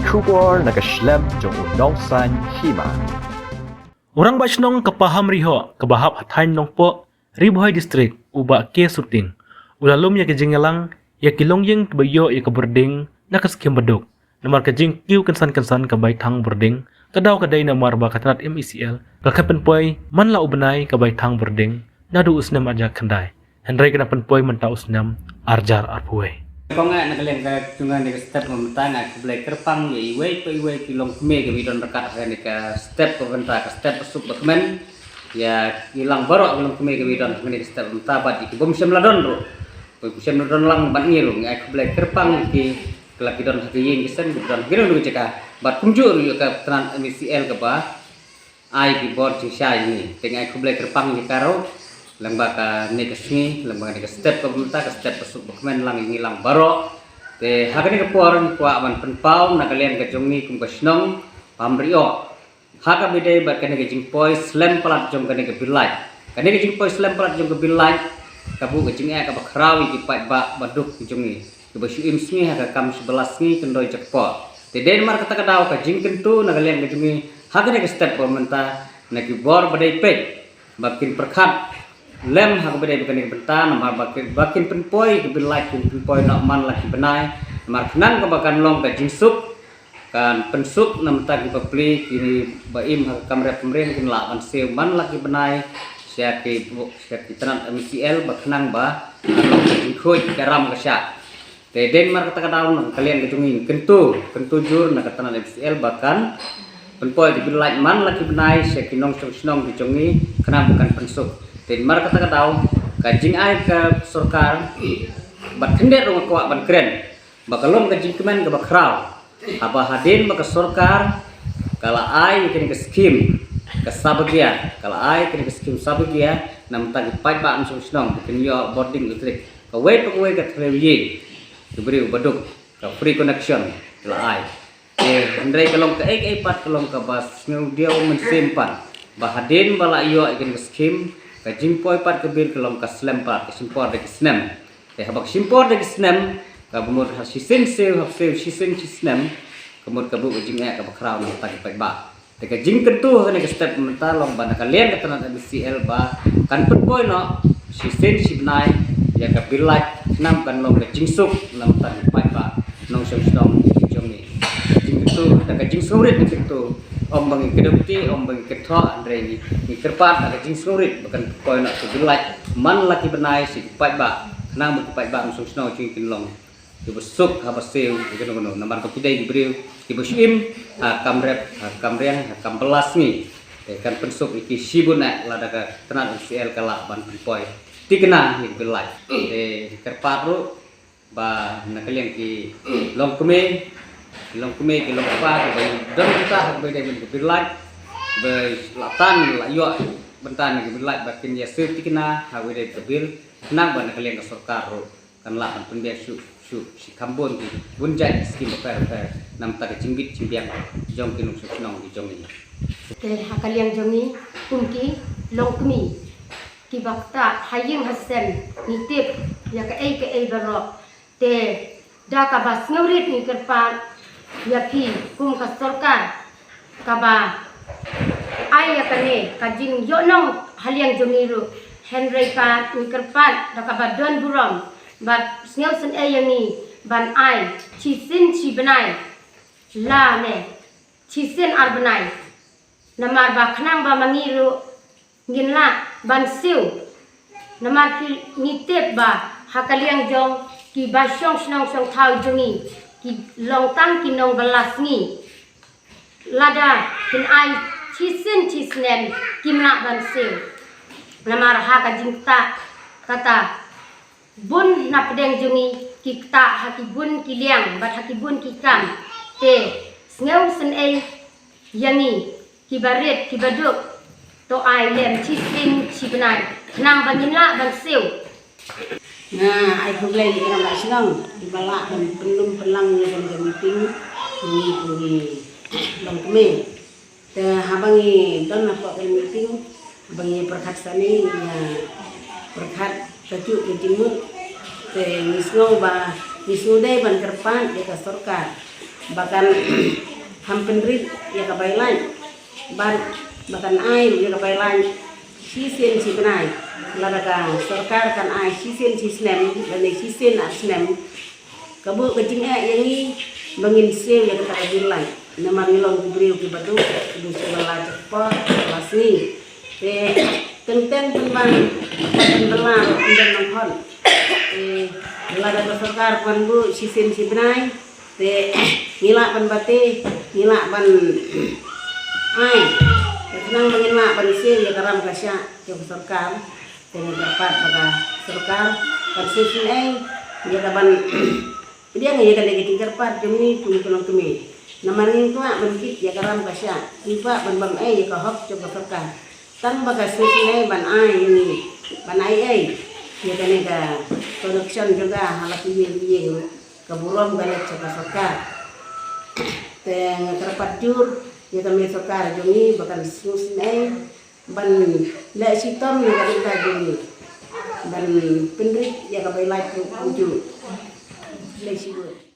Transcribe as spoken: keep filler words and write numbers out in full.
Khubor na ka shlem jong u nongsan hima. Orang ba shnong ka Paham Riho kaba hap ha thaiñ Nongpoh, Ri Bhoi District, u Bah K Suting, u la lum ïa ka jingïalang ïa ki longïing kiba ïoh ïa ka bording na ka skim baduk. Namar ka jingkiew kynsan kynsan ka bai thang bording, ka daw ka dei namar ba ka tnat M E C L ka khlem pynpoi man la u bnai ka bai thang bording naduh u snem ar hajar khyndai. Hynrei ka dang pynpoi mynta u snem ar hajar arphew wei. Kong eh na ka liang ka jong nga ne ka step ba mynta nga khublei kyrpang ïa iwei pa iwei ki longkmie kiba don ryngkat ha ne ka step ba mynta, ka step ba suk ba kmen. Ïa ki lang baroh ki longkmie kiba don ha ne ka step ba mynta bad ïa ki bym shym la don ruh. Bym shym la don lang bad ngi ruh, nga khublei kyrpang ïa ki, ki la ki don ha ka ïing ka sem, ki don ha kino kino ka jaka. Bad kumjuh ruh ïa ka tnat M E C L kaba ai ki bor jingshisha ïa ngi. Te nga ai khublei kyrpang ïa ka ruh lyngba kane ka sngi, lyngba kane ka step kaba mynta, ka step ba suk ba kmen lang ïa ngi lang baroh. Te ha kane ka por ngi kwah ban pynpaw na ka liang ka jong ngi kum ka shnong Pamriok, ha kaba ïadei bad kane ka jingpoi slem palat jong kane ka Bill Light. Kane ka jingpoi slem palat jong ka Bill Light ka buh ka jingeh kaba khraw ïa ki paidbah baduk ki jong ngi kiba shu im sngi ha ka kam shu bylla sngi kyndoi jakpoh. Te dei namar kata ka daw ka jingkyntu na ka liang ka jong ngi ha kane ka step ba mynta, na ki bor ba dei peit ba kin pyrkhat lem ha kaba dei ba kane ka bynta, namar ba kin, ba kin pynpoi ka Bill Light, kin pynpoi noh man la ki bnai, namar khnang kaba kan long ka jingsuk, kan pynsuk na bynta ki bapli, kiba im ha ka kam rep kam riang kin lah ban siew man la ki bnai sha ki, sha ki tnat M E C L, ba khnang ba kan long ka jingkhuid ka ram ka shah. Te dei namar kata ka daw na ka liang ka jong ngi kyntu, kyntu jur na ka tnat M E C L ba kan pynpoi ka Bill Light man la ki bnai sha ki nongshong shnong ki jong ngi khnang ba kan pynsuk. Te namar kata ka daw ka jingai ka sorkar, bad khyndiat ruh nga kwah ban kren ba ka long ka jingkmen kaba khraw haba hadien ba ka sorkar ka la ai kane ka skim ka Sabagya, ka la ai kane ka skim Sabagya na bynta ki paidbah nongshong shnong ba kin ïoh bording electric. Kawei pa kawei ka thliew ïing, ki briew baduk, ka free connection la ai. Te hynrei ka long kaei kaei pat ka long kaba sngewdiaw mynsiem pat ba hadien ba la ïoh ïa kane ka skim, ka jingpoi pat ka bill ka long ka slem pat, ka shim por da ki snem. Te haba ka shim por da ki snem, kaba mut ha shisien siew, ha shisien shisien shisnem, ka mut ka buh ka jingeh kaba khraw na ka bynta ki paidbah. Te ka jingkyntu ha kane ka step mynta long ba na ka liang ka tnat M E C L ba kan pynpoi noh shisien shi bnai ïa ka Bill Light khnang ba kan long ka jingsuk na ka bynta ki paidbah nongshong shnong ki jong ngi. Ka jingkyntu, da ka jingsngewrit ngi kyntu, ym ba ngi kdew kti, ym ba ngi kynthoh, hynrei ngi, ngi kyrpad da ka jingsngewrit ba kan pynpoi noh ka Bill Light man la ki bnai sha ki paidbah khnang ba ki paidbah nongshong shnong jong ngi kin long kiba suk haba siew ïa kano kano, namar ba ki dei ki briew kiba shu im ha kam rep, ha kam riang, ha kam bylla sngi. Te kan pynsuk ïa ki shibun eh lada ka tnat M E C L ka lah ban pynpoi thikna ïa ka Bill Light. Te kyrpad ruh ba na ka liang ki longkmie, ki longkmie, ki longkpa kiba don bynta ha kaba ïadei bad ka Bill Light, ba la tan la ïoh bynta na ka Bill Light ba kin ïa siew thikna ha kaba ïadei bad ka bill, khnang ba na ka liang ka sorkar ruh kan lah ban pynbiang shuh shuh shi kham bun ki bun jait ki skim bapher bapher na bynta ka jingbit jingbiang jong ki nongshong shnong ki jong ngi. Te ha ka liang jong ngi kum ki longkmie kiba ktah ha ïing ha sem, ngi tip ïa kaei kaei baroh. Te da kaba sngewrit ngi kyrpad ïa phi kum ka sorkar kaba ai ïa kane ka jingïohnong ha liang jong ngi ruh, hynrei pat ngi kyrpad da kaba don burom bad sngewsynei ïa ngi ban ai shisien shi bnai lane shisien ar bnai. Namar ba khnang ba ma ngi ruh ngin lah ban siew. Namar ki ngi tip ba ha ka liang jong kiba shong shnong shong thaw jong ngi ki long tang ki nongbylla sngi. Lada kin ai shisien shisnem kim lah ban siew. Namar ha ka jingktah kata bun na pdeng jong ngi ki ktah ha ki bun ki liang bad ha ki bun ki kam. Te sngewsynei ïa ngi kiba rit kiba duk, to ai lem shisien shi bnai khnang ba ngin lah ban siew. Nga ai khublei ïa ki rangbah shnong kiba lah ban pynlum pynlang ïa kane ka meeting jong ngi kum ki longkmie. Te haba ngi don hapoh ka meeting ba ngi pyrkhat sani, ngi pyrkhat kajuh ka jingmut. Te ngi sngew ba ngi sngewdei ban kyrpad ïa ka sorkar ba kan kham pynrit ïa ka bai lait, bad ba kan ai ïa ka bai lait shisien shi bnai. Lada ka sorkar kan ai shisien shi snem lane shisien ar snem, ka buh ka jingeh ïa ngi ba ngin siew ïa kata ka bai lait. Namar ngi long ki briew kiba duh, kiba shu la lait por la sngi. Te teng teng pynban pynban la pynban nang hon. Te lada ka sorkar kan buh shisien shi bnai, te ngi lah ban bate, ngi lah ban ai. Te khnang ba ngin lah ban siew ïa ka ram ka shah jong ka sorkar. Te ngi kyrpad ba ka sorkar kan shisien ai ïa ka ban pdiang ïa kane ka jingkyrpad jong ngi kum ki longkmie. Namar ngim kwah ban kit ïa ka ram ka shah, ngim kwah ban bam ei ïa ka hok jong ka sorkar. Tang ba ka shisien ai ban ai ïa ngi, ban ai ei ïa kane ka connection jong ka ha la ki ïing ki ïing, ka burom ka leit sha ka sorkar. Te nga kyrpad jur ïa ka mei sorkar jong ngi ba kan shisien ai ban leh shitom ïa ka bynta jong ngi, ban pynrit ïa ka bai lait ruh kumjuh. Khublei shibun.